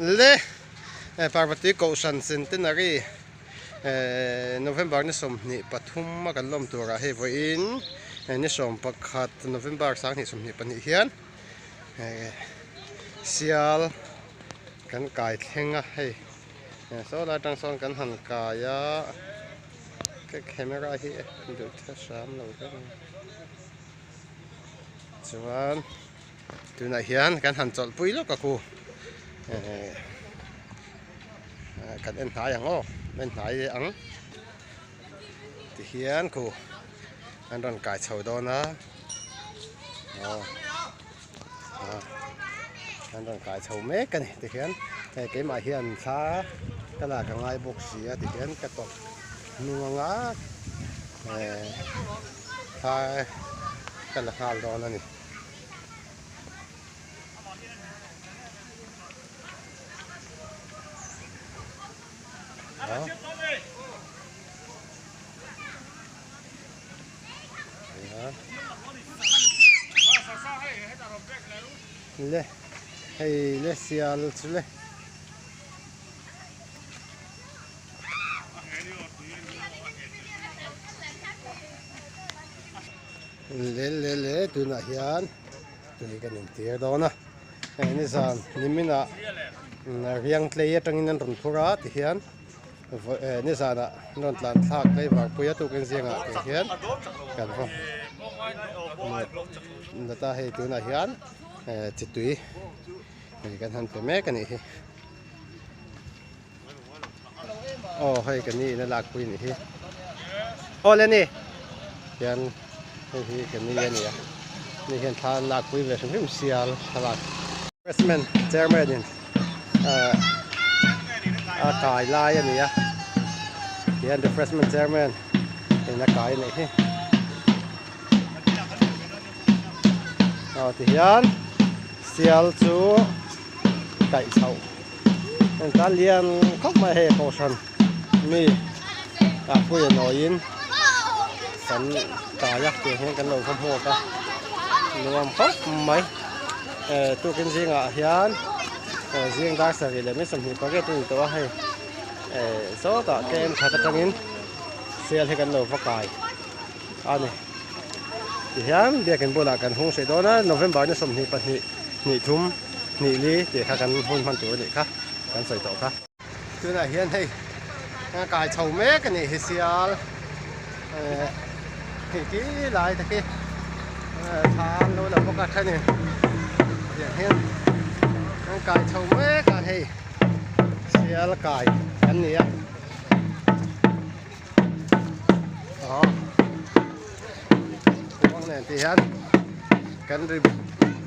Le Parvati Kohhran Centenary November ni 23 a kan lawm turah hei vawiin ni 11 November 2022 hian sial kan kai thleng a hei saw lai atang sawn kan han kai a ka camera hi duh the hram lo ber a chuan. Tunah hian kan han chawlhpui lawk a khu kan en hnai ang aw en hnai ang tihian khu an rawn kai chho dawn a aw an rawn kai chho mek a ni tihian hei keimah hian thla ka lak a ngai bawk si a tihian ka tawp hnung anga thla ka la nghal dawn a ni. Le hei le sial chu le. Le le le tunah hian tui kan intir dawn a hei nizan niminah riang tlei atangin an rawn phur a tihian nizanah an rawn tlan thlak tlei varpui a tukin zingah tih hian kan va hmu ta hei tunah hian chi tui hei kan han pe mek a nih hi aw hei ka ni in a lakpui a nih hi aw le ni hian hei hi ka ni a ni a ni hian thla an lakpui ve hrim hrim sial thlalak president chairman in ah a kai lai a ni a tihian refreshment chairman in a kai a nih hi aw tihian sial chu kaih chhoh. Engta lian khawp mai hei kohhran mi ah pui a nawiin kan kai a tiang hian kan lo va hmuak a nuam khawp mai eh tukin zingah hian eh zing dar sarih leh mai 28 a ni tawh a hei eh sawtah kem khat atangin sial hi kan lo va kai a ni tihian biakin bulah kan hung hrih dawn a November ni 22 hnih thum. Hnih li tih kha kan hun hman tur a nih kha kan sawi tawh kha. Tunah hian hei a kai chho mek a nih hi sial eh hei ti lai te khi thla an lo la bawk a thenin tiang hian an kai chho mek a hei sial kai an ni a aw khuang nen tih hian kan ri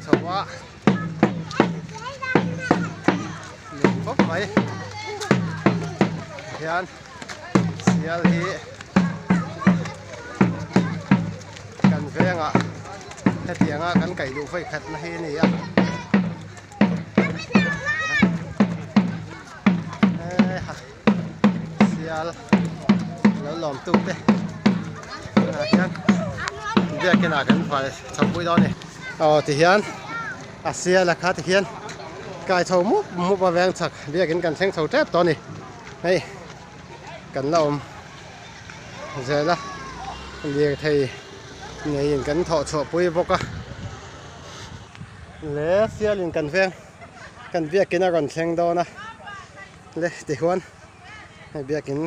chho a. Nuam khawp mai hian sial hi kan vengah hetianga kan kaih duh vawi khat na hi a ni a heha sial lo lawm tu te tunah hian biakin ah kan vai chhopui dawn a ni. Aw tihian a sial a kha tihian kai chho mup mup a veng chak biakin kan thleng chho tep tawh a ni hei kan la awm zel a lirthei neiin kan thawh chhuah pui bawk a le sialin kan veng kan biakin a rawn thleng dawn a le tihuan hei biakin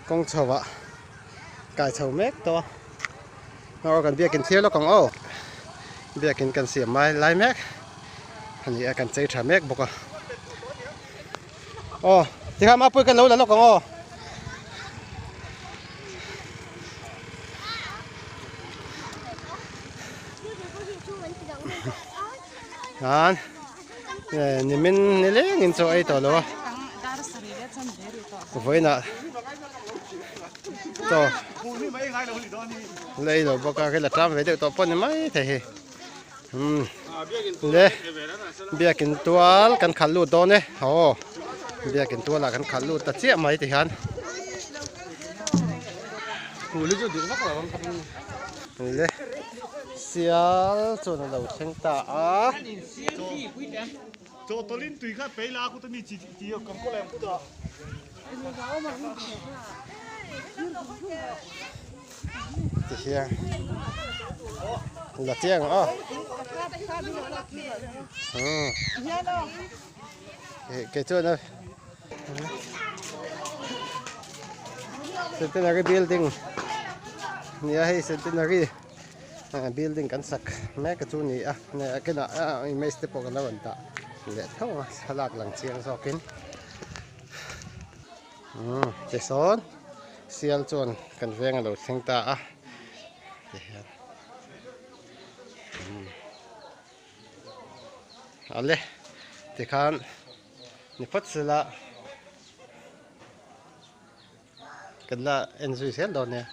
kawng chho ah kai chho mek tawh a. Aw kan biakin thlir lawk ang aw biakin kan siam mai lai mek a ni a kan chei tha mek bawk a aw tikhan mapui kan lo la lawk ang aw. An nimin nilengin chaw ei tawh lo a vawiinah chaw lei lo bawk a ril a ṭam ve deuh tawh pawh ni mai thei hi umm le biakin tual kan khalh lut dawn e aw biakin tualah kan khalh lut ta chiah mai ti hian le sial chuan a lo thleng ta a. Chawhtawlhin tui kha pei la kut a mi chi chi kan kawl ang kut ah. Ti hian la chiang aw. Umm kei chuan a Centenary building nia hei Centenary building kan sak mek chu a ni a kinah image te pawh kan lo rawn dah leh tho a thlalak lang chiang zawkin umm tisawn sial chuan kan veng a lo thleng ta a tihian umm ale tikhan ni phawt sela kan la en zui zel dawn nia.